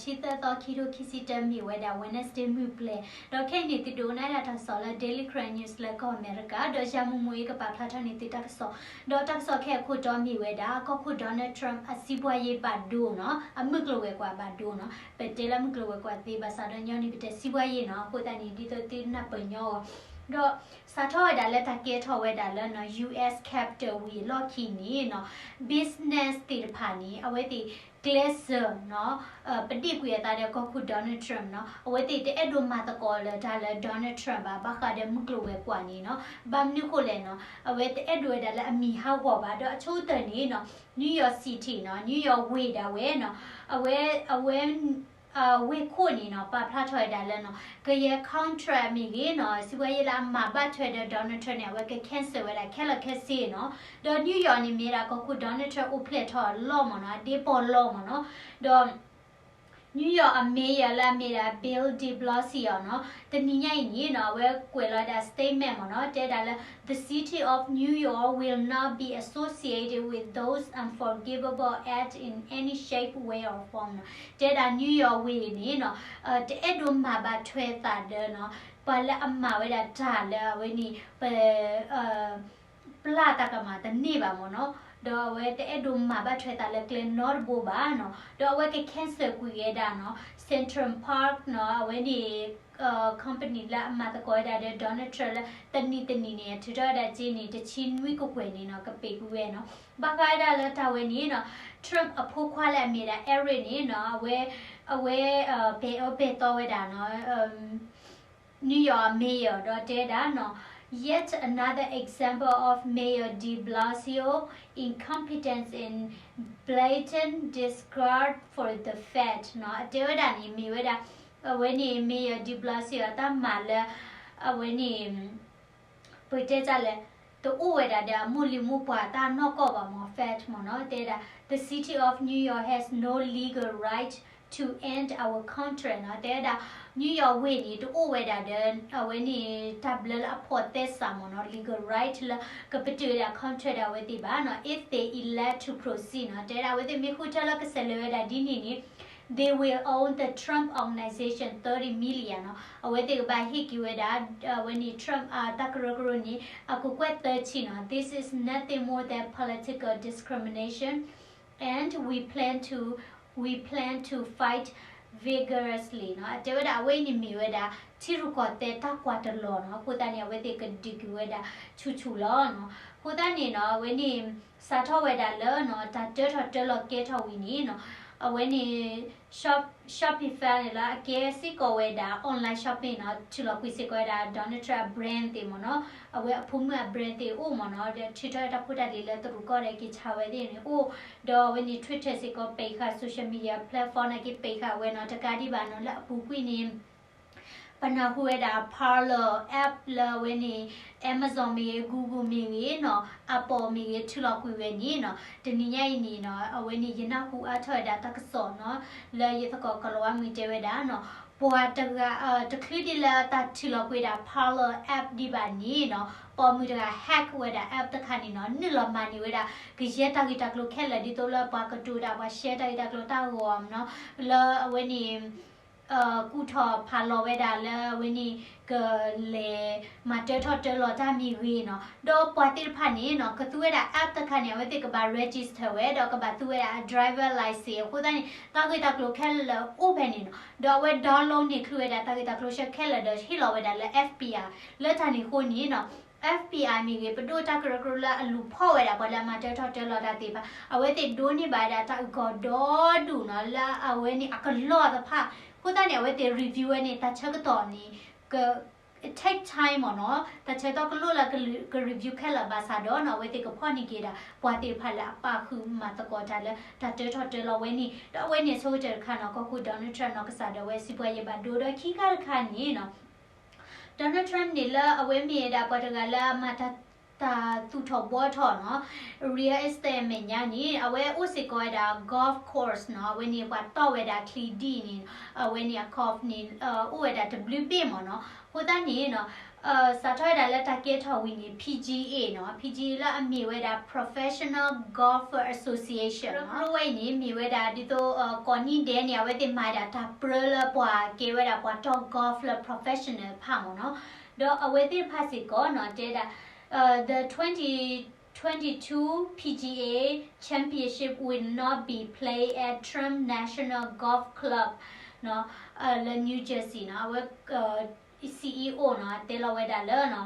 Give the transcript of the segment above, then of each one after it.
ဆံသၢသီ ခံထိခံဆံတၢ မ့ၢ်ဝဲဒၣ် Wednesday မုၢ်ပျဲၤ, ဒီးခဲအံၤန့ၣ် သုဒိးနၣ်ရတၢ်ကစီၣ်လၢ Daily Karen News လၢကီၢ်အမဲရကၤ, ဒီးယၤမူမူအံၤကပာ်ဖျါထီၣ်န့ၢ်သုတၢ်ကစီၣ်, ဒီးတၢ်ကစီၣ်ခဲအံၤအခိၣ်တီမ့ၢ်ဝဲဒၣ် ကီၢ်ခိၣ် Donald Trump အစံးဘှါယ့ဘၣ်ဒိနီၤ, အမုၢ်ကျိၤဝဲၤကွာ်ဘၣ်ဒိနီၤ, ပတဲလၢမုၢ်ကျိၤဝဲၤကွာ်သ့ဘၣ်ဆၣ်ဒီးညီနုၢ်ပတဲစံးဘှါယ့နီၤ, အဃိသတးန့ၣ် ဒ်သိးသုနၢ်ပၢၢ်ညီအီၤ, ဒီးစးထီၣ်ဝဲဒၣ်လၢတၢ်ကဲထီၣ်ဝဲဒၣ်လၢနီၤ U S Capitol ဝံၤအလီၢ်ခံန့ၣ်နီၤ business သ့ၣ်တဖၣ်န့ၣ် အဝဲသ့ၣ် ကျဲးစၢးနီၤ ပဒ့ၣ်ကွံာ်အသးဒီးကီၢ်ခိၣ် Donald Trump နီၤ, အဝဲသ့ၣ်တအဲၣ်ဒိးမၤသကိးလၢၤတၢ်လၢ Donald Trump ဘၣ်, ဘၣ်ဃးဒီးမုၢ်ကျိၤဝဲၤကွာ်န့ၣ်နီၤ, ဘၣ်မနုၤဃိလဲၣ်နီၤ, အဝဲတအဲၣ်ဒိးဝဲဒၣ်လၢအမံၤဟးဂီၤဘၣ်, ဒီးအဆိကတၢၢ်န့ၣ်နီၤ New York City နီၤ New York ဝ့ၢ်ဒၣ်ဝဲနီၤ, အဝဲ အဝဲ ဝ့ၢ်ခိၣ်န့ၣ်နီၤ ပာ်ဖျါထီၣ်ဝဲဒၣ်လၢနီၤ ကယဲၢ် contract မ့ၢ်ဂ့ၤနီၤ, စံးဘှါယ့လၢအမၤဘၣ်ထွဲဒီး Donald Trump န့ၣ် အဝဲက cancel ဝဲဒၣ်ခဲလၢာ်ခဲဆ့နီၤ, ဒီး New York န့ၣ်မ့ၢ်ဒၣ်ကီၢ်ခိၣ် Donald Trump အိၣ်ဖျဲၣ်ထီၣ်အလီၢ်မ့ၢ်နီၤ, အဒ့ပီၢ်လီၢ်မ့ၢ်နီၤ, ဒီး New York အ mayor လၢအမ့ၢ်ဒၣ် Bill de Blasio နီၤ, တနံၤညါအံၤန့ၣ်နီၤ အဝဲကွဲးလီၤဝဲဒၣ် statement မ့ၢ်နီၤ, တဲဒၣ်လၢ The city of New York will not be associated with those unforgivable acts in any shape, way or form နီၤ, တဲဒၣ် New York ဝ့ၢ်န့ၣ်နီၤ တအဲၣ်ဒိးမၤဘၣ်ထွဲသးဒီးနီၤ ပှၤလၢအမၤဝဲဒၣ်တၢ်လၢအဝဲန့ၣ် ပ ပျၢ်တၢ်ကမၣ်တန့ၢ်ဘၣ်မ့ၢ်နီၤ, ဒီးအဝဲတအဲၣ်ဒိးမၤဘၣ်ထွဲသးလၢကျဲနီတဘိဘၣ်နီၤ, ဒီးအဝဲက cancel ကွံာ်ဝဲဒၣ်နီၤ Central Park နီၤ, အဝဲန့ၣ် company လၢအမၤသကိးဝဲဒၣ်ဒီး Donald Trump လၢတနံၤတနံၤန့ၣ် အထုးထီၣ်ဝဲဒၣ်စ့န့ၣ် တဆံနွံကကွဲၢ်န့ၣ်နီၤ ကပ့ၤကွံာ်ဝဲနီၤ, ဘၣ်ဃးဝဲဒၣ်လၢတၢ်ဝဲန့ၣ်နီၤ Trump အဖိခွါလၢအမ့ၢ်ဒၣ် Eric န့ၣ်နီၤ အဝဲ အဝဲ ပဲာ်အၢပဲာ်သီဝဲဒၣ်နီၤ New York mayor ဒီးတဲဝဲဒၣ်နီၤ yet another example of Mayor de Blasio incompetence and blatant disregard for the fact နီၤ, အတဲဝဲဒၣ်န့ၣ် မ့ၢ်ဝဲဒၣ် အဝဲန့ၣ် Mayor de Blasio အတၢ်မၤလၢ အဝဲန့ၣ် ပတဲတၢ်လဲၣ်, တအိၣ်ဝဲဒၣ်ဒီးအမိၢ်လံၤမိၢ်ပှၢ်တၢ်နီၢ်ကီၢ်ဘၣ်မ့ၢ် fact မ့ၢ်နီၤ, တဲဒၣ် The city of New York has no legal right to end our contract နီၤ, တဲဒၣ် New York ဝ့ၢ်န့ၣ် တအိၣ်ဝဲဒၣ်ဒီး အဝဲန့ၣ် တၢ်ဘျၢလၢအဖိးသဲစးမ့ၢ်နီၤ legal right လၢကပတုာ်ဝဲဒၣ် contract ဒီးအဝဲသ့ၣ်ဘၣ်နီၤ if they elect to proceed နီၤ, တဲဒၣ် အဝဲသ့ၣ်မ့ၢ်ဃုထၢလၢကဆဲးလၢဝဲဒၣ်ဒ်န့ၣ်န့ၣ် they will owe the Trump organization thirty million နီၤ, အဝဲသ့ၣ်ကဘၣ်ဟ့ၣ်က့ၤဝဲဒၣ် အဝဲန့ၣ် Trump အတၢ်ကရၢကရိန့ၣ် အကကွဲၢ်သၢဆံနီၤ, this is nothing more than political discrimination and we plan to, we plan to fight vigorously နီၤ, အတဲဝဲဒၣ်အဝဲအံၤန့ၣ်မ့ၢ်ဝဲဒၣ် ထံရူၢ်ကီၢ်သဲးတၢ်ကွၢ်တလီၤနီၤ, အဃိသတးန့ၣ် အဝဲသ့ၣ်ကဒုးက့ၤဝဲဒၣ်ဆူၣ်ဆူၣ်လီၤနီၤ, အဃိသတးန့ၣ်နီၤ အဝဲန့ၣ် စးထီၣ်ဝဲဒၣ်လၢနီၤ တၢ်တၢထီၣ်တၢလီၤကဲထီၣ်ဝံၤန့ၣ်နီၤ, အဝဲန့ၣ် Shopify န့ၣ်လၢအကဲစ့ၢ်ကီးဝဲဒၣ် online shopping နီၤ, ထုးလီၤကွံာ်စ့ၢ်ကီးဝဲဒၣ် Donald Trump အ brand သ့ၣ်မ့ၢ်နီၤ, အဝဲအဖိမုၣ်အ brand သ့ၣ်အိၣ်မ့ၢ်နီၤ, ဒီးထုးထီၣ်တၢ်ဖိတၢ်လံၤလၢတရူးကီၢ်ဒီးက့ၤဆါဝဲသ့ၣ်န့ၣ်အိၣ်, ဒီးအဝဲန့ၣ် Twitter စ့ၢ်ကီး ပိတ်ဃာ် social media platform န့ၣ်က့ၤ ပိတ်ဃာ်ဝဲနီၤ, တကးဒံးဘၣ်နီၤ လၢအပူၤကွံာ်န့ၣ် ပနၢ်ဟူဝဲဒၣ် Parler app လၢအဝဲန့ၣ် Amazon မ့ၢ်ဂ့ၤ Google မ့ၢ်ဂ့ၤနီၤ Apple မ့ၢ်ဂ့ၤ ထုးလီၤကွံာ်ဝဲန့ၣ်နီၤ, တနံၤညါအံၤန့ၣ်နီၤ အဝဲန့ၣ်ယနၢ်ဟူအါထီၣ်ဝဲဒၣ်တၢ်ကစီၣ်နီၤ လၢယသကိးကလီၤဝါမုၢ်တဲဝဲဒၣ်နီၤ, ပှၤတဂၤ တချုးဒံးလၢတၢ်ထုးလီၤကွံာ်ဝဲဒၣ် Parler app ဒံးဘၣ်န့ၣ်နီၤ ပိာ်မုၣ်တဂၤ hack ဝဲဒၣ် app တခါန့ၣ်နီၤ နုာ်လီၤမၤန့ၢ်ဝဲဒၣ် ကယဲၢ်တၢ်ဂ့ၢ်တၢ်ကျိၤခဲလၢာ် ဒ်သိးလၢပှၤကတိၤတၢ် ပှၤ share တၢ်ဂ့ၢ်တၢ်ကျိၤတၢ်ဂီၤနီၤ လၢအဝဲန့ၣ် ကူၣ်ထီၣ်ဖးလီၤဝဲဒၣ်လၢအဝဲန့ၣ် ကလဲၤမၤတၢထီၣ်တၢလီၤတၢ်မ့ၢ်ဂ့ၤနီၤ, ဒီးပှၤသ့ၣ်တဖၣ်န့ၣ်နီၤ ကသူဝဲဒၣ် app တခါန့ၣ် အဝဲသ့ၣ်ကဘၣ် register ဝဲ ဒီးကဘၣ်သူဝဲဒၣ်အ driver license အဃိသတးန့ၣ် တၢ်ဂ့ၢ်တၢ်ကျိၤခဲလၢာ်အိၣ်ဖဲန့ၣ်နီၤ, ဒီးအဝဲ download န့ၢ်ချုးဝဲဒၣ်တၢ်ဂ့ၢ်တၢ်ကျိၤဆၢခဲလၢာ်ဒီးဟ့ၣ်လီၤဝဲဒၣ်လၢ F B I လၢတၢ်န့ၣ်အဃိန့ၣ်နီၤ F B I မ့ၢ်ဂ့ၤ ပဒိၣ်တၢ်ကရၢကရိလၢအလူၤဖီၣ်ဝဲဒၣ်ပှၤလၢအမၤတၢထီၣ်တၢလီၤတၢ်သ့ၣ်တဖၣ် အဝဲသ့ၣ်ဒိးန့ၢ်ဘၣ်ဝဲဒၣ်တၢ်အုၣ်ကီၤဒီဒူၣ်နီၤ လၢအဝဲန့ၣ်အကလီၢ်တဖၣ် အဃိသတးန့ၣ် အဝဲသ့ၣ် review ဝဲန့ၣ် တၢ်ဆၢကတီၢ်န့ၣ် က take time မ့ၢ်နီၤ တၢ်ဆၢကတီၢ်ကလိၣ်လၢက review ခဲလၢာ်ဘၣ်ဆၣ်ဒီးနီၤ အဝဲသ့ၣ်ကဖီၣ်န့ၢ်က့ၤဒၣ် ပှၤသ့ၣ်တဖၣ်လၢအပာ်ဃုာ်မၤသကိးတၢ်လၢတၢ်တၢထီၣ်တၢလီၤဝဲန့ၣ် ဒီးအဝဲန့ၣ်အဆိကတၢၢ်တခါနီၤ ကီၢ်ခိၣ် Donald Trump နီၤ ကစၢ်ဒၣ်ဝဲစံးပှၤယဲၢ်ဘၣ်ဒိဒီးခံခါတခါန့ၣ်နီၤ Donald Trump န့ၣ်လၢအဝဲမ့ၢ်ဝဲဒၣ်ပှၤတဂၤလၢအမၤတၢ် တၢ်သူၣ်ထီၣ်ဘှီထီၣ်နီၤ real estate အမဲာ်ညါန့ၣ် အဝဲအိၣ်စ့ၢ်ကီးဝဲဒၣ် golf course နီၤ အဝဲန့ၣ်ပှၤတီၢ်ဝဲဒၣ်ချံဒံၣ်န့ၣ် အဝဲန့ၣ်အ golf န့ၣ် အိၣ်ဝဲဒၣ်တဘျုးဘ့ၣ်မ့ၢ်နီၤ အဃိသတးန့ၣ်နီၤ စးထီၣ်ဝဲဒၣ်လၢတၢ်ကဲထီၣ်ဝံၤန့ၣ် P G A နီၤ, P G A လၢအမ့ၢ်ဝဲဒၣ် Professional Golfer Association နီၤ, ဝဲအံၤန့ၣ် မ့ၢ်ဝဲဒၣ်ဒ်သိး ကိးနံၣ်ဒဲးန့ၣ် အဝဲသ့ၣ်မၤဒၣ်တၢ်ပြၢလၢပှၤကဲဝဲဒၣ်ပှၤတီ golf လၢ professional တဖၣ်မ့ၢ်နီၤ, ဒီးအဝဲသ့ၣ်တဖၣ်စ့ၢ်ကီးနီၤ တဲဒၣ် the twenty twenty-two P G A Championship will not be played at Trump National Golf Club နီၤ, လၢ New Jersey နီၤ, အဝဲ C E O နီၤ အတဲလီၤဝဲဒၣ်လၢ ခံ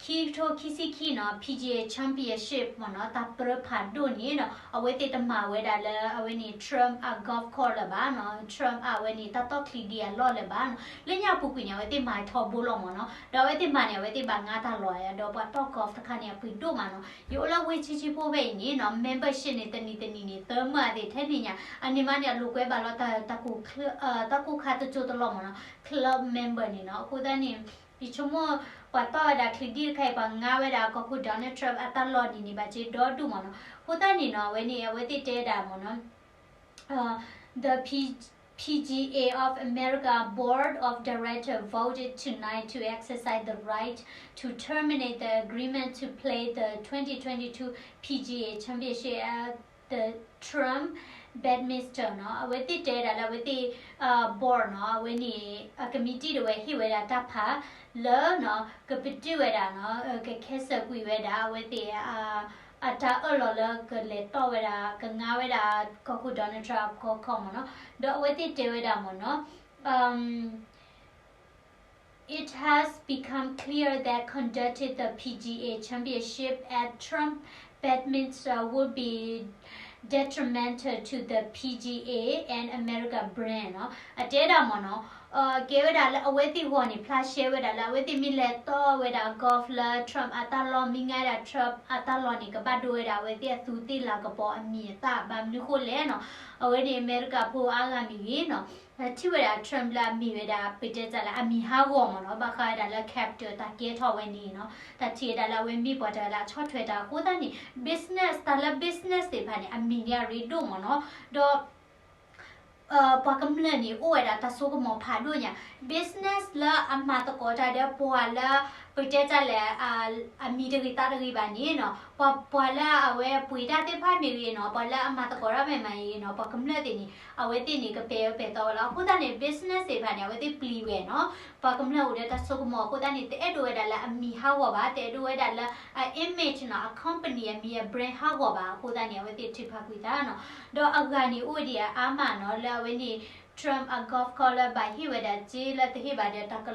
ကထိခံဆံခံနီၤ P G A Championship မ့ၢ်နီၤ တၢ်ပြၢဖးဒိၣ်န့ၣ်နီၤ အဝဲသ့ၣ်တမၤဝဲဒၣ်လၢအဝဲန့ၣ် Trump အ golf course လၢၤဘၣ်နီၤ, Trump အဝဲန့ၣ် တၢ်တီၣ်ချံဒံးအလီၢ်လၢၤဘၣ်နီၤ, လၢညါပူၤကွံာ်န့ၣ် အဝဲသ့ၣ်မၤထီဘိလီၤမ့ၢ်နီၤ, ဒီးအဝဲသ့ၣ်မၤန့ၣ် အဝဲသ့ၣ်ဘၣ်ငါတၢ်လီၢ်ဧါ, ဒီးပှၤတီၣ် golf တခါန့ၣ် အပှ့ၤဒိၣ်မးနီၤ, ယအိၣ်လၢဝ့ၢ်ဆံဆံဖိဖဲအံၤန့ၣ်နီၤ membership န့ၣ် တနံၤတနံၤန့ၣ် သၢမၢအသ့ၣ်ထဲန့ၣ်ညါ, အန့ၣ်မးန့ၣ် အလိာ်ကွဲဘၣ်လီၤ တၢ်ကိၢ်ခါတစိၢ်တလီၢ်မ့ၢ်နီၤ, club member န့ၣ်နီၤ, အဃိသတးန့ၣ် ယဆိကမိၣ် ပှၤတီၣ်ဝဲဒၣ်ချံဒံးတခါအံၤ ပှၤငါဝဲဒၣ်ကီၢ်ခိၣ် Donald Trump အတၢ်လီၢ်န့ၣ်န့ၣ် ဘၣ်က့ၤဒီဒူၣ်မ့ၢ်နီၤ, အဃိသတးန့ၣ်နီၤ အဝဲန့ၣ် အဝဲသ့ၣ်တဲဒၣ်မ့ၢ်နီၤ The P- PGA of America Board of Directors voted tonight to exercise the right to terminate the agreement to play the twenty twenty-two PGA Championship at the Trump Bedminster နီၤ, အဝဲသ့ၣ်တဲဒၣ်လၢအဝဲသ့ၣ် board နီၤ, အဝဲန့ၣ် အ committee တဝဲဟ့ၣ်ဝဲဒၣ်တၢ်ဖးလၢ ကပတုာ်ဝဲဒၣ်နီၤ, က cancel ကွံာ်ဝဲဒၣ် အဝဲသ့ၣ် အတၢ်အၢၣ်လီၤလၢကလဲၤတီၣ်ဝဲဒၣ် ကငါဝဲဒၣ် ကီၢ်ခိၣ် Donald Trump အ golf course မ့ၢ်နီၤ, ဒီးအဝဲသ့ၣ်တဲဝဲဒၣ်မ့ၢ်နီၤ It has become clear that conducting the PGA Championship at Trump Bedminster would be detrimental to the PGA and America brand နီၤ, အတဲဒၣ်မ့ၢ်နီၤ, ကဲဝဲဒၣ်လၢအဝဲသ့ၣ်ဂီၢ်န့ၣ် ဖျါရှဲဝဲဒၣ်လၢအဝဲသ့ၣ်မ့ၢ်လဲၤတီၣ်ဝဲဒၣ် golf လၢ Trump အတၢ်လီၢ် မ့ၢ်ငါဒၣ် Trump အတၢ်လီၢ်န့ၣ် ကဘၣ်ဒိဝဲဒၣ်အဝဲသ့ၣ်အသူးသ့ၣ်လၤကပီၤအမံၤအသၣ် ဘၣ်မနုၤဃိလဲၣ်နီၤ, အဝဲန့ၣ် အမဲရကၤဖိအါဂၤမ့ၢ်ဂ့ၤနီၤ ထံၣ်ဝဲဒၣ် Trump လၢအမ့ၢ်ဝဲဒၣ် ပတဲတၢ်လၢအမံၤဟးဂီၤမ့ၢ်နီၤ, ဘၣ်ဃးဝဲဒၣ်လၢ Capitol တၢ်ကဲထီၣ်ဝဲန့ၣ်နီၤ, တၢ်ထံၣ်ဝဲဒၣ်လၢအဝဲမ့ၢ်ပှၤတဂၤလၢအဆီၣ်ထွဲတၢ် အဃိသတးန့ၣ် business တၢ်လၢ business သ့ၣ်တဖၣ်န့ၣ် အမံၤန့ၣ်အရ့ဒိၣ်မ့ၢ်နီၤ, ဒီး ပှၤကမျၢၢ်န့ၣ် အိၣ်ဝဲဒၣ်တၢ်စိကမီၤဖးဒိၣ်ညါ, business လၢအမၤသကိးတၢ်ဒီးပှၤလၢ ပတဲတၢ်လဲၣ် အမံၤတဂ့ၤသးတဂ့ၤဘၣ်န့ၣ်နီၤ, ပှၤ ပှၤလၢအဝဲပှ့ၤတၢ်သ့ၣ်တဖၣ်မ့ၢ်ဂ့ၤနီၤ, ပှၤလၢအမၤသကိးတၢ်မ့ၢ်မးအံၤနီၤ, ပှၤကမျၢၢ်သ့ၣ်န့ၣ် အဝဲသ့ၣ်န့ၣ် ကပဲာ်အၢပဲာ်သီဝဲလီၤ. အဃိသတးန့ၣ် business သ့ၣ်တဖၣ်န့ၣ် အဝဲသ့ၣ်ပျံၤဝဲနီၤ, ပှၤကမျၢၢ်အိၣ်ဒီးတၢ်စိကမီၤအဃိသတးန့ၣ် တအဲၣ်ဒိးဝဲဒၣ်လၢအမံၤဟးဂီၤဘၣ်, တအဲၣ်ဒိးဝဲဒၣ်လၢအ image နီၤ, အ company အမံၤအ brand ဟးဂီၤဘၣ်. အဃိသတးန့ၣ် အဝဲသ့ၣ်ထုးဖးကွံာ်သးနီၤ, ဒီးအဂၤန့ၣ်အိၣ်ဒံးအါမးနီၤ, လၢအဝဲန့ၣ် Trump အ golf course လၢဘၣ်ဟ့ၣ်ဝဲဒၣ်စ့လၢတဟ့ၣ်ဘၣ်ဒီး တၢ်က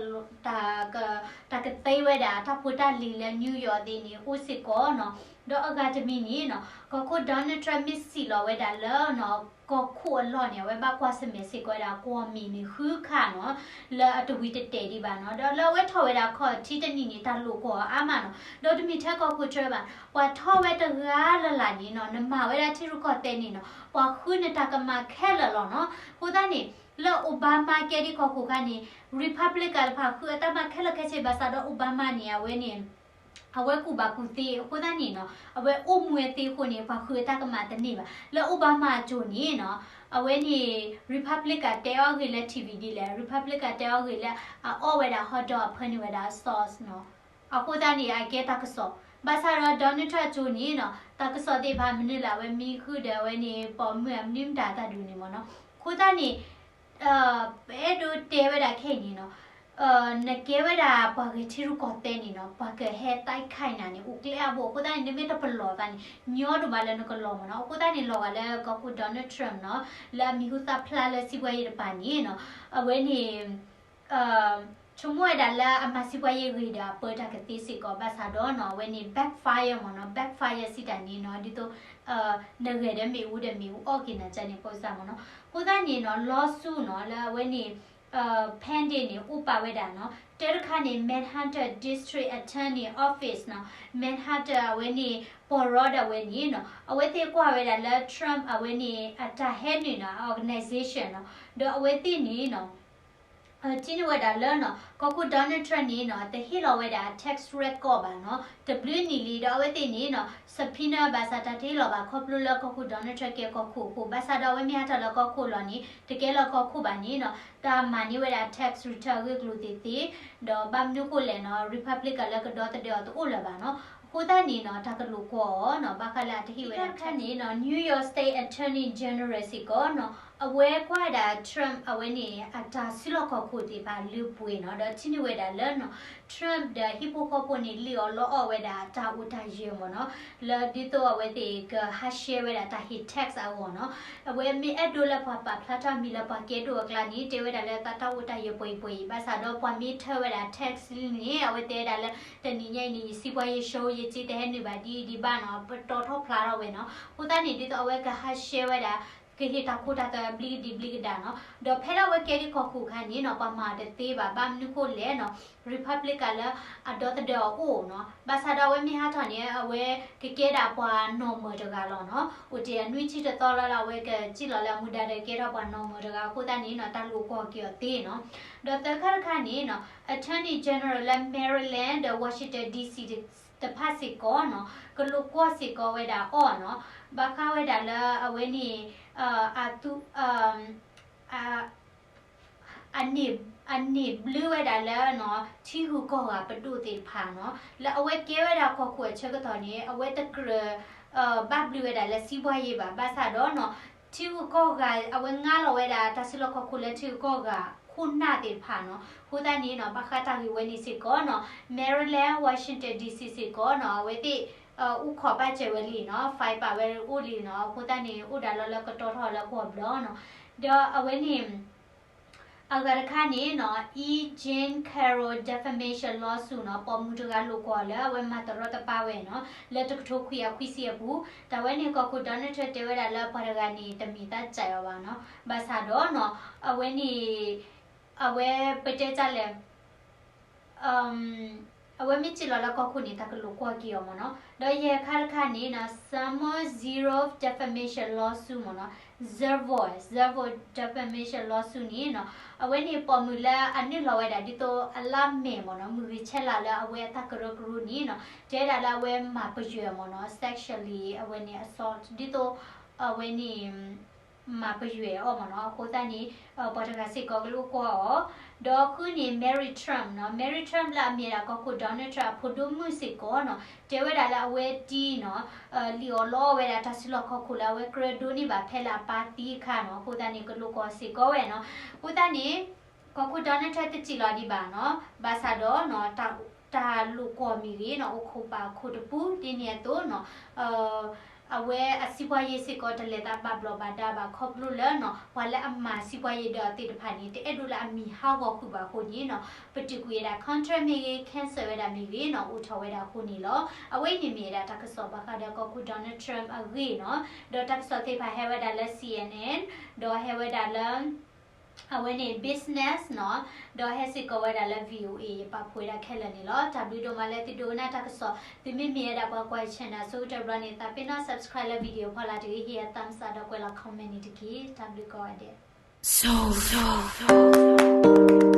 သ့ဝဲဒၣ်တၢ်ဖိတၢ်လံၤလၢ New York သ့ၣ်န့ၣ် အိၣ်စ့ၢ်ကီးနီၤ. ဒီးအဂၤတမံၤန့ၣ်နီၤ, ကီၢ်ခိၣ် Donald Trump မ့ၢ်စံးလီၤဝဲဒၣ်လၢနီၤ, ကီၢ်ခိၣ်အလီၢ်န့ၣ် အဝဲဘၣ်ကွၢ်ဆၢၣ်မဲာ်စ့ၢ်ကီးဝဲဒၣ် ကွီၢ်မံၤန့ၣ်ဃုခါနီၤ, လၢအတဝံၤတတဲာ်ဒံးဘၣ်နီၤ. ဒီးလၢအဝဲထီၣ်ဝဲဒၣ်ခီၣ်ထံးတနံၣ်န့ၣ် တၢ်လိာ်ကွီၢ်အါမးနီၤ. ဒီးတမ့ၢ်ထဲကီၢ်ခိၣ် Trump ဘၣ်, ပှၤထီၣ်ဝဲတဂၤလၢ်လၢ်န့ၣ်နီၤ, နမၤဝဲဒၣ်ထံရူၢ်ကီၢ်သဲးန့ၣ်နီၤ, ပှၤဃုနတၢ်ကမၣ်ခဲလၢာ်လီၤနီၤ. အဃိသတးန့ၣ် လၢ Obama ကဲဒံးကီၢ်ခိၣ်ခါန့ၣ် Republican တဖၣ်ဃုအတၢ်မၤခဲလၢာ်ခဲဆ့ ဘၣ်ဆၣ်ဒီး Obama န့ၣ် အဝဲန့ၣ် အဝဲကူၣ်ဘၣ်ကူၣ်သ့အဃိသတးန့ၣ်နီၤ, အဝဲအိၣ်မူဝဲသ့အဃိန့ၣ် ပှၤဃုအတၢ်ကမၣ်တန့ၢ်ဘၣ်. လၢ Obama အစိၤန့ၣ်နီၤ, အဝဲန့ၣ် Republican တဲအီၤဂ့ၤလၢ ထံၣ်ဝံၤဒ်လဲၣ်, Republican တဲအီၤဂ့ၤလၢ အအီၣ်ဝဲဒၣ် hot dog အဖၢန့ၢ်ဝဲဒၣ် sauce နီၤ. အဃိသတးန့ၣ် အကဲတၢ်ကစီၣ်. ဘၣ်ဆၣ်ဒီး Donald Trump အစိၤန့ၣ်နီၤ, တၢ်ကစီၣ်သ့ၣ်တဖၣ်မနုၤလဲၣ် အဝဲမံဃုာ်ဒီးအဝဲန့ၣ် ပိာ်မုၣ်အမနုၤမတၤအတၢ်ဒုးန့ၣ်မ့ၢ်နီၤ. အဃိသတးန့ၣ် ပအဲၣ်ဒိးတဲဝဲဒၣ်ခဲအံၤန့ၣ်နီၤ, နကဲဝဲဒၣ်ပှၤဂဲၤထံရူၢ်ကီၢ်သဲးန့ၣ်နီၤ, ပှၤကဟဲ တိုက်ခိုက် နၤန့ၣ် အိၣ်ကျဲအါဘိ. အဃိသတးန့ၣ် နမ့ၢ်တပလီၢ်သးန့ၣ် ညီဒိၣ်မးလၢနကလီၢ်မ့ၢ်နီၤ. အဃိသတးန့ၣ် လီၤဂာ်လၢကီၢ်ခိၣ် Donald Trump နီၤ, လၢအမံၤဟူသၣ်ဖျါလၢစံးပှၤယဲၢ်တပၤန့ၣ်နီၤ, အဝဲန့ၣ် ဆိကမိၣ်ဝဲဒၣ်လၢအမၤစံးပှၤယဲၢ်ဂ့ၤဒီးအပၢတၢ်ကသ့စ့ၢ်ကီး ဘၣ်ဆၣ်ဒီးနီၤ, အဝဲန့ၣ် backfire မ့ၢ်နီၤ, backfire စံးတၢ်န့ၣ်နီၤ, ဒ်သိး နဂဲၤဒီးမ့ၣ်အူဒီးမ့ၣ်အူအီၣ်က့ၤနၤန့ၣ် ပစၢ်မ့ၢ်နီၤ. အဃိသတးန့ၣ်နီၤ, lawsuit နီၤ, လၢအဝဲန့ၣ် pending န့ၣ် အိၣ်ပာ်ဝဲဒၣ်နီၤ. တၢ်တခါန့ၣ် Manhattan District Attorney Office နီၤ, Manhattan အဝဲန့ၣ် ပီၢ်ရီဒၣ်ဝဲန့ၣ်နီၤ, အဝဲသ့ၣ်ကွၢ်ဝဲဒၣ်လၢ Trump အဝဲန့ၣ် အတၢ်ဟဲနုာ်နီၤ, organization နီၤ, ဒီးအဝဲသ့ၣ်န့ၣ်နီၤ ထံၣ်န့ၢ်ဝဲဒၣ်လၢနီၤ ကီၢ်ခိၣ် Donald Trump န့ၣ်နီၤ တဟ့ၣ်လီၤဝဲဒၣ် tax record ဘၣ်နီၤ တဘျုးနံၣ်လံ ဒီးအဝဲသ့ၣ်န့ၣ်နီၤ subpoena ဘၣ်ဆၣ်တၢ်တဟ့ၣ်လီၤဘၣ် ခီဖျိလၢကီၢ်ခိၣ် Donald Trump ကဲကီၢ်ခိၣ်အဃိ ဘၣ်ဆၣ်ဒီးအဝဲမ့ၢ်ဟးထီၣ်လၢကီၢ်ခိၣ်လီၤန့ၣ် တကဲလၢကီၢ်ခိၣ်ဘၣ်န့ၣ်နီၤ တၢ်မၤန့ၢ်ဝဲဒၣ် tax return အဂ့ၢ်အကျိၤသ့ၣ်သ့ၣ် ဒီးဘၣ်မနုၤဃိလဲၣ်နီၤ Republican လၢကဒီသဒၢအီၤတအိၣ်လၢၤဘၣ်နီၤ အဃိသတးန့ၣ်နီၤ တၢ်ကလိာ်ကွီၢ်အီၤနီၤ ဘၣ်ဃးလၢအတဟ့ၣ်ဝဲဒၣ် တၢ်ခါန့ၣ်နီၤ New York State Attorney General စ့ၢ်ကီးနီၤ အဝဲကွၢ်ဝဲဒၣ် Trump အဝဲန့ၣ် အတၢ်စုလီၢ်ခီၣ်ခိၣ်သ့ၣ်တဖၣ်လၢပှဲၤနီၤ ဒီးထံၣ်န့ၢ်ဝဲဒၣ်လၢနီၤ Trump ဒီးဟံၣ်ဖိဃီဖိန့ၣ် လံၣ်အီၣ်လီအီၣ်ဝဲဒၣ်တၢ်အိၣ်တၢ်ယၢၤမ့ၢ်နီၤ လၢဒ်သိးအဝဲသ့ၣ်ကဟးရှဲဝဲဒၣ်တၢ်ဟ့ၣ် tax အဂီၢ်နီၤ အဝဲမ့ၢ်အဲၣ်ဒိးလၢပှၤပာ်ဖျါထီၣ်မံၤလၢပှၤကဲဒိၣ်အကျါန့ၣ် တဲဝဲဒၣ်လၢသးတၢ်အိၣ်တၢ်ယၢၤပှဲၤအံၤပှဲၤအံၤ ဘၣ်ဆၣ်ဒီးပှၤမ့ၢ်ထၢဝဲဒၣ် tax လံန့ၣ် အဝဲတဲဝဲဒၣ်လၢ တနံၤညါအံၤန့ၣ် ယစံးပှၤယၢ်ရှဲ ယစ့တဟဲနုာ်ဘၣ်ဒ်အံၤဒံးဘၣ်နီၤ ပတီၢ်ထီၣ်ဖျါထီၣ်ဝဲနီၤ အဃိသတးန့ၣ် ဒ်သိးအဝဲကဟးရှဲဝဲဒၣ် ကဟ့ၣ်တၢ်ခိတၢ်သွဲဘျံးကဒံးဘျံးကဒါနီၤ ဒီးဖဲလၢအဝဲကဲဒ်ကီၢ်ခိၣ်အခါန့ၣ်နီၤ ပှၤမၤတသ့ဘၣ် ဘၣ်မနုၤဃိလဲၣ်နီၤ Republican လၢအဒီသဒၢအီၤအိၣ်နီၤ ဘၣ်ဆၣ်ဒီးအဝဲမ့ၢ်ဟးထီၣ်န့ၣ် အဝဲကကဲဒၣ်ပှၤနီၢ်မၢၢ်တဂၤလီၤနီၤ အိၣ်တ့ၢ်အနွံဆံတသီလၢ်လၢ် အဝဲကစံၣ်လီၤလၢအမူဒါဒီးကဲထီၣ်ပှၤနီၢ်မၢၢ်တဂၤအဃိသတးန့ၣ်နီၤ တၢ်လိာ်ကွီၢ်က့ၤအီၤသ့နီၤ ဒီးသၢခါတခါန့ၣ်နီၤ Attorney General လၢ Maryland ဒီး Washington D C တဖၣ်စ့ၢ်ကီးနီၤ ကလိာ်ကွီၢ်စ့ၢ်ကီးဝဲဒၣ်အီၤနီၤ ဘၣ်ဃးဝဲဒၣ်လၢအဝဲန့ၣ် အသူ အန့ၢ်ဘျုးဝဲဒၣ်လၢနီၤ ထံဂုၤကီၢ်ဂၤပဒိၣ်သ့ၣ်တဖၣ်နီၤ လၢအဝဲကဲဝဲဒၣ်ကီၢ်ခိၣ်အဆၢကတီၢ်န့ၣ် အဝဲတကြၢး ဘၣ်ဘျုးဝဲဒၣ်လၢစံးပှၤယဲၢ်ဘၣ် ဘၣ်ဆၣ်ဒီးနီၤ ထံဂုၤကီၢ်ဂၤ အဝဲငါလီၤဝဲဒၣ်တၢ်စုလီၢ်ခီၣ်ခိၣ်လၢထံဂုၤကီၢ်ဂၤခိၣ်နၢ်သ့ၣ်တဖၣ်နီၤ အဃိသတးန့ၣ်နီၤ ဘၣ်ဃးတၢ်ဂ့ၢ်ဝဲန့ၣ်စ့ၢ်ကီးနီၤ Maryland Washington D C စ့ၢ်ကီးနီၤ အဝဲသ့ၣ် အိၣ်ခိးပာ်စၢၤဝဲလံနီၤ file ပာ်ဝဲအိၣ်လံနီၤ အဃိသတးန့ၣ် အိၣ်ဒၣ်လီၤလၢကတီၢ်ထီၣ်လၢကီၢ်ဘျီနီၤ ဒီးအဝဲန့ၣ် အဂၤတခါန့ၣ်နီၤ E. Jean Carroll defamation lawsuit နီၤ ပိာ်မုၣ်တဂၤလိာ်ကွီၢ်လၢအဝဲမၤတရီတပါဝဲနီၤ လၢတကထိခွံကယၤခွံဆံအပူၤ တၢ်ဝဲန့ၣ် ကီၢ်ခိၣ် Donald Trump တဲဝဲဒၣ်လၢပှၤတဂၤန့ၣ် တမ့ၢ်သးစၢ်အီၤဘၣ်နီၤ ဘၣ်ဆၣ်ဒီးနီၤ အဝဲန့ၣ် အဝဲပတဲတၢ်လဲၣ် အဝဲမ့ၢ်စံၣ်လီၤလၢကီၢ်ခိၣ်န့ၣ် တၢ်ကလိာ်ကွီၢ်က့ၤအီၤမ့ၢ်နီၤ ဒီးယဲၢ်ခါတခါန့ၣ်နီၤ Samoa Zerov defamation lawsuit မ့ၢ်နီၤ Zerov Zerov defamation lawsuit န့ၣ်နီၤ အဝဲန့ၣ်ပိာ်မုၣ်လၢအနုာ်လီၤဝဲဒၣ်ဒ်သိးအလါမဲာ်မ့ၢ်နီၤ မုၢ်ဂ့ၤဆဲးလၤလၢအဝဲအတၢ်ကရၢကရိန့ၣ်နီၤ တဲဝဲဒၣ်လၢအဝဲမၤပယွဲမ့ၢ်နီၤ sexually အဝဲန့ၣ် assault ဒ်သိး အဝဲန့ၣ် မၤပယွဲအီၤမ့ၢ်နီၤ အဃိသတးန့ၣ် ပှၤတဂၤစ့ၢ်ကီးကလိာ်ကွီၢ်အီၤ ဒီးဃုန့ၣ် Mary Trump နီၤ Mary Trump လၢအမ့ၢ်ဒၣ်ကီၢ်ခိၣ် Donald Trump အဖိဒိၣ်မုၣ်စ့ၢ်ကီးနီၤ တဲဝဲဒၣ်လၢအဝဲတံၤနီၤ လံၣ်အီၣ်လီအီၣ်ဝဲဒၣ်တၢ်စုလီၢ်ခီၣ်ခိၣ်လၢအဝဲကြၢးဒိးန့ၢ်ဘၣ်ဖဲလၢအပၢ်သံအခါနီၤ အဃိသတးန့ၣ် ကလိာ်ကွီၢ်စ့ၢ်ကီးဝဲနီၤ အဃိသတးန့ၣ် ကီၢ်ခိၣ် Donald Trump တစံၣ်လီၤဒံးဘၣ်နီၤ ဘၣ်ဆၣ်ဒီးနီၤ တၢ်လိာ်ကွီၢ်မ့ၢ်ဂ့ၤနီၤ အိၣ်ခိးပာ်ခိၣ်တပူၤ ဒ်န့ၣ်အသိးနီၤ အဝဲအစံးပှၤယဲၢ်စ့ၢ်ကီးတလဲၤသးဘၣ်ဘျီးဘၣ်ဒါဘၣ်ခီဖျိလၢနီၤ ပှၤလၢအမၤစံးပှၤယဲၢ်ဒီးသ့ၣ်တဖၣ်န့ၣ် တအဲၣ်ဒိးလၢအမံၤဟးဂီၤဃုာ်ဘၣ်အဃိန့ၣ်နီၤ ပတုာ်ကွံာ်ဝဲဒၣ် contract မ့ၢ်ဂ့ၤ cancel ဝဲဒၣ်မ့ၢ်ဂ့ၤနီၤ အိၣ်ထီၣ်ဝဲဒၣ်အဃိန့ၣ်လီၤ. အဝဲအံၤန့ၣ်မ့ၢ်ဝဲဒၣ်တၢ်ကစီၣ်ဘၣ်ဃးဒီးကီၢ်ခိၣ် Donald Trump အဂ့ၢ်နီၤ ဒီးတၢ်ကစီၣ်သ့ၣ်တဖၣ်ဟဲဝဲဒၣ်လၢ C N N ဒီးဟဲဝဲဒၣ်လၢ အဝဲန့ၣ် Business နီၤ ဒီးဟဲစ့ၢ်ကီးဝဲဒၣ်လၢ V O A ယပာ်ဖှိၣ်ဝဲဒၣ်ခဲလၢာ်န့ၣ်လီၤ. တၢ်ဘျုးဒိၣ်မးလၢသုဒိကနၣ်တၢ်ကစီၣ် သုမ့မ့ၢ်ဝဲဒၣ်ပှၤကွၢ်ယ channel အဆိကတၢၢ်ဘျီန့ၣ် သးပ့ၤနီၣ် subscribe လၢ video ဖီလာ်တဂ့ၤ ဟ့ၣ်ယၤ thumbs up ဒီးကွဲးလီၤ comment န့ၣ်တက့ၢ်. တၢ်ဘျုးကိးဂၤဒဲး.